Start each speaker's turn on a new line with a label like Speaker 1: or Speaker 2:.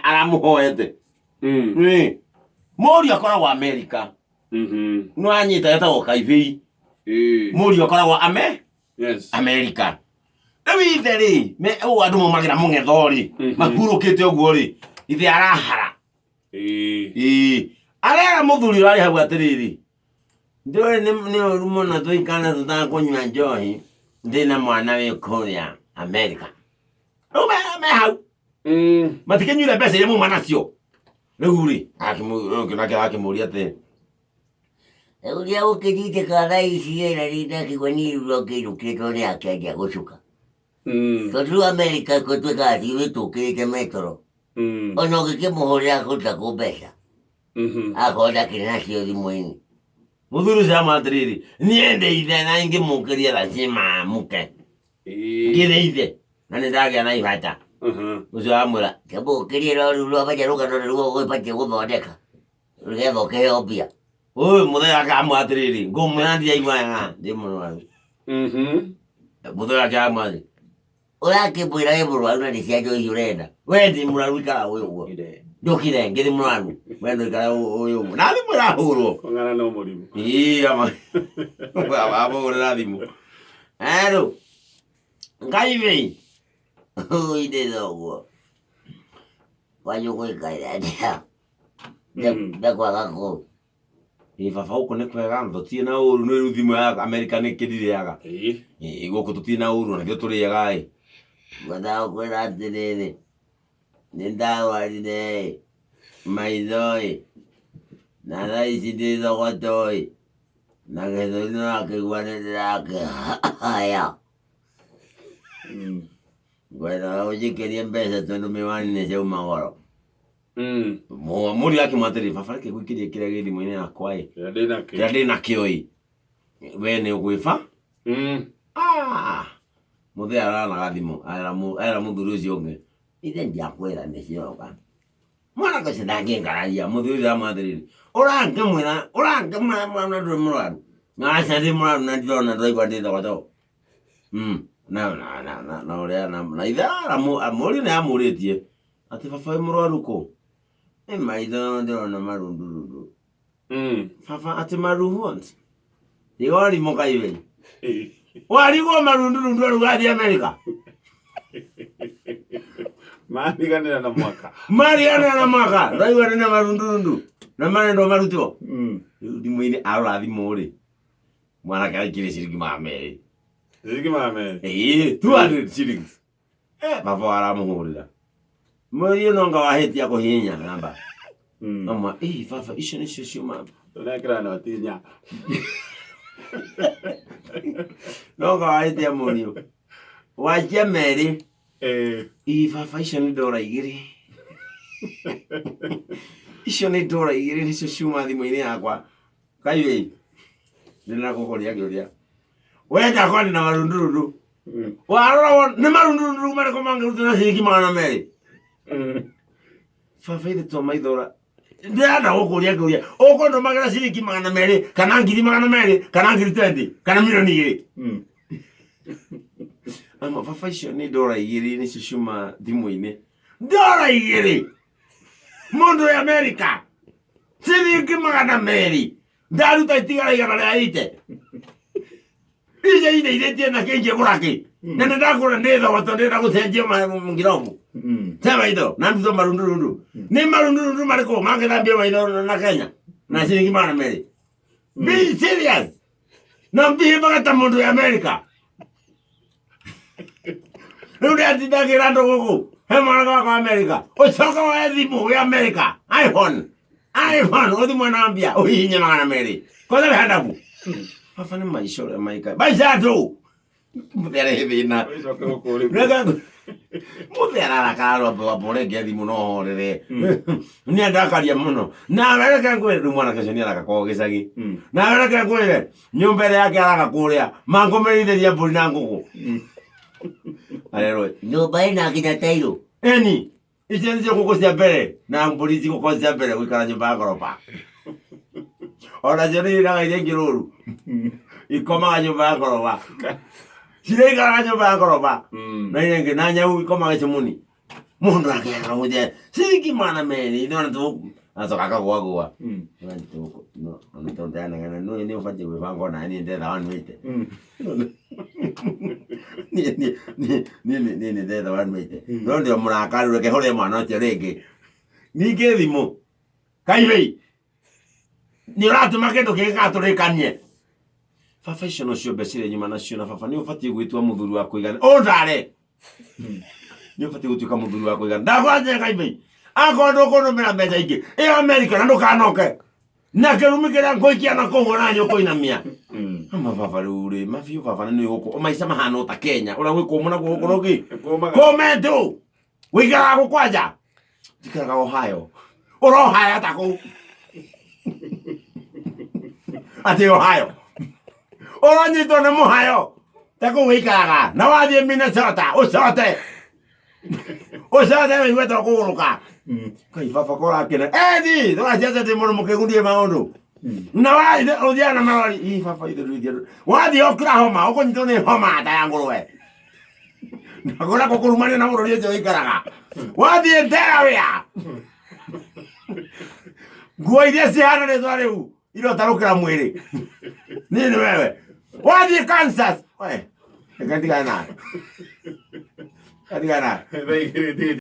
Speaker 1: aramũhoete. Ĩ, mũriũ akoragwo Amerika. No anyita etagwo Kaibĩi. Mũriũ akoragwo ame Amerika. Rĩu ithe rĩ, ũũ andũ maumagĩra mũng'etho rĩ, mahurũkĩte ũguo rĩ, ithe arahara. Ĩĩ. Arera mũthuri ũrarĩ hau atĩrĩrĩ, ndũĩ nĩ ũru mũno tũikare tũtakũnyua njohi ndĩna mwana wĩ kũrĩa Amerika. Rĩu me hau. Matikĩnyuire mbeca iria mauma nacio. Rĩu rĩ, nake akĩmũria atĩrĩ,
Speaker 2: Ũrĩa ũkĩnyitĩka thaa ici ĩra rĩ ndakĩigua niĩ rĩu ngĩinũkire tondũ nĩ akĩanjia gũcuka. Tondũ rĩu Amerika gũtuĩkaga ti ithuĩ tũkĩrĩte metoro. Ona ũngĩkĩmũhũrĩra akũruta kũ mbeca. Akorwo ndakĩrĩ nacio thimũ-inĩ.
Speaker 1: Mũthuri ũcio amwĩra atĩrĩrĩ, niĩ ndĩ ithe na ingĩmũkĩria lazima amũke. Ngĩrĩ ithe na nĩ ndagĩa na ibata. Ũcio amwĩra,
Speaker 2: Kĩmũkĩrie no rĩu rwamenya rũgano nĩruo ũgĩbatiĩ gũthondeka nĩgetha ũkĩheo mbia.
Speaker 1: Ũyũ mũthee akamwĩra atĩrĩrĩ, ngũmwĩra ndiraigua wega ndĩ mũrwaru. Mũthee akamwĩra atĩ,
Speaker 2: Ũrakĩmwĩra wĩ mũrwaru na nĩ cia njohi ũrenda.
Speaker 1: We ndĩ mũrwaru ikara ũyũ ũguo. Ndũkire ngĩthi mũrwaru. We ndũikare ũyũ ũguo. Na thimũ ĩrahũrwo.
Speaker 3: Kũng'ara no mũrimũ.
Speaker 1: Ĩĩ ama. Amũhũrĩra thimũ. Hello. Ngai wĩ.
Speaker 2: Ũinde thoguo. Kwanyu gũikaire atĩa? Ndakwaga kũu.
Speaker 1: Ĩ baba gũkũ nĩ kwega tũtirĩ na ũru nĩ rĩu thimũ ya Amerika nĩ kĩndirĩaga. Ĩ gũkũ tũtirĩ na ũru ona kĩo tũrĩaga ĩ.
Speaker 2: Ngwendaga gũkwĩra atĩrĩrĩ, nĩ ndarwarire ĩ, maitho ĩ, na thaa ici ndĩ thogoto ĩ, na gĩthũri nĩ ũrakĩigua nĩ ndĩrakĩhaya. Ngwendaga ũnjikĩrie mbeca tondũ mĩwani nĩ ciauma goro.
Speaker 1: Mũriũ akĩmwĩra atĩrĩ, baba reke ngũikĩrie kĩrĩa gĩ thimũ-inĩ yakwa ĩ,
Speaker 3: Kĩrĩa ndĩ nakĩo.
Speaker 1: Kĩrĩa ndĩ nakĩo ĩ, we nĩ ũgwĩba. Ah! Mũthee aranaga thimũ, era mũthuri ũcio ũngĩ, ithe ndiakwĩra nĩ cioka. Mwanake ũcio ndangĩngararia, mũthuri ũcio aramwĩra atĩrĩrĩ, ũrangĩmwĩra, ũrangĩmwĩra mwana ndũrĩ mũrwaru. Aca ndĩ mũrwaru na ndirona ndĩraigua ndĩ thogoto. Na na na na na ũrĩa na na ithe mũriũ nĩ amũrĩtie atĩ baba wĩ mũrwaru kũ? Nĩ maitho ndĩrona marundurundu. Baba atĩ maruhunt. Igori mũkaiwe. Warigwo marundurundu aruga athiĩ Amerika.
Speaker 3: Mariganĩra na mwaka.
Speaker 1: Mariganĩra na mwaka. Ndaigua ndĩna marundurundu. Na marendwo marutwo. Rĩu thimũ-inĩ arora thimũ rĩ. Mwanake aikire ciringi 200.
Speaker 3: Ciringi 200.
Speaker 1: Ĩĩ, 200 shillings. Eh, baba aramũhũrĩra. Mũriũ no nga wahĩtia kũhihinya namba. Amwa, ĩĩ baba icio nĩcio ciuma.
Speaker 3: Tũnekĩra noti inya.
Speaker 1: No nga wahĩtia mũriũ. Waikia merĩ. Ĩĩ baba icio nĩ ndora igĩrĩ. Icio nĩ ndora igĩrĩ nĩcio ciuma thimũ-inĩ yakwa. Kaiwei. Ndĩna gũkũria kĩũria. Wenda kwani na marundurundu. Warora wona nĩ marundurundu marĩkũ mangĩrutwo na ciringi 200? Baba ithe to maithora. Ndĩrenda gũkũria kĩũria. Ũkũndũmagĩra ciringi 200 kana 200,000 kana ngiri 20 kana 2,000,000. Ama baba icio nĩ ndora igĩrĩ nĩcio ciuma thimũ-inĩ. Ndora igĩrĩ! Mũndũ wĩ Amerika ciringi 200 ndaruta itigara 180 icio indeithĩtie na kĩingĩgũra kĩ na nĩ ndakũra ndĩ thogoto ndĩrenda gũcenjia ngirobu te maitho na ndutwo marundurundu nĩ marundurundu marĩkũ mangĩthambia maitho na Kenya na ciringi 200? Be serious na mbihĩbaga ta mũndũ wĩ Amerika. Rĩu ndĩratindagĩra andũ gũkũ he mwanake wakwa Amerika ũcoke woe thimũ wĩ Amerika iPhone iPhone ũthi mwena mbia ũhihinye 200 kwanza wĩ handabu. Baba nĩ maica ũrĩa maika maica andũ mũthere thĩna.
Speaker 3: Ũcoke gũkũrĩma.
Speaker 1: Reka mũthee ararakara rwambo wambo ũrenge thimũ no horere nĩ andakaria mũno nawe reke ngwĩre rĩu mwanake ũcio nĩ araka kwao gĩcagi. Nawe reke ngwĩre nyũmba ĩrĩa yake araka kũrĩa mangũmĩrithĩria mbũri na ngũkũ arerwo
Speaker 2: Nyũmba ĩna nginya tairũ.
Speaker 1: Eni icio nĩcio ngũkũ cia mbere na mbũri cigũkorwo cia mbere gũikara nyũmba ya ngoroba. Onacio nĩ iraga iria ingĩ rũru ikomaga nyũmba ya ngoroba, ciraikaraga nyũmba ya ngoroba na iria ingĩ na nyau ikomaga icumuni. Mundu akera guthe ciringi 200 no tu acoka akagwagwa. No no nĩ ũbatiĩ gwĩbanga ona niĩ ndetha 180. Niĩ niĩ ndetha 180. No ndĩ mũrakaru, reke hũre mwana ũcio rĩngĩ. Ningĩ thimũ kaibei nĩ ũratũma kĩndũ kĩngĩ baba icio nocio mbeca iria nyuma nacio na baba nĩ ũbatiĩ gwĩtua mũthuri wa kũigana ũndare nĩ ũbatiĩ gũtuĩka mũthuri wa kũigana ndakwanjia kaibei akorwo ndũkũndũmĩra mbeca ingĩ ĩyo Amerika na ndũkanoke na kĩrumi kĩrĩa ngũikia na kũu ona nyũkũinamia. Ama baba rĩu rĩ mabiũ baba nĩ gũkũ maica mahana ta Kenya ũrĩa gwĩ kũmũ na gũkũ rũngĩ.
Speaker 3: Kũmaga.
Speaker 1: Kũmentu wĩikaraga kũ kwanja njikaraga Ohio ũrohaya ta kũu atĩ Ohio ũranyitwo nĩ mũhayo ta kũu wĩikaraga na wathiĩ Minnesota ũcote ũcote wĩigue ta ũkũgũrũka. Kai baba korakena ethi tũraciaca ndĩ mũndũ mũkĩgundie maũndũ na wathiĩ ũthiaga na marori ii baba ithe ndũithiĩ wathiĩ Oklahoma ũkũnyitwo nĩ homa ta ya ngũrwe na kũrĩa gũkũrumania na bũrũri ũcio ũikaraga wathiĩ Delaware nguo iria cihana rĩtwa rĩu irotarũkĩra mwĩrĩ niĩ nĩ wewe wathiĩ Kansas we reke ndigane nawe. Reke ndigane nawe.
Speaker 3: Thaa igĩrĩ.